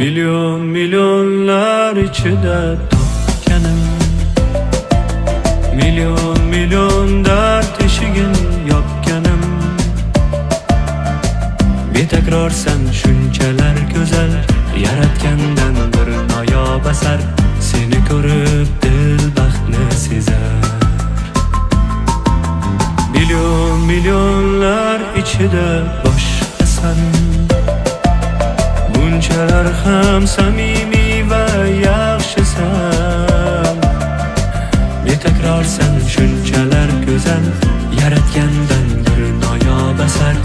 Million millionlar ichida topganim, million million dard eshigin yopganim. Betakrorsan, shunchalar go'zal, Yaratgandan bir noyob asar. Seni ko'rib dil baxtni sezar. Million millionlar ichida boshqasan. Bunchalar ham samimiy va yaxshisan. Betakrorsan, shunchalar go'zal, Yaratgandan bir noyob asar.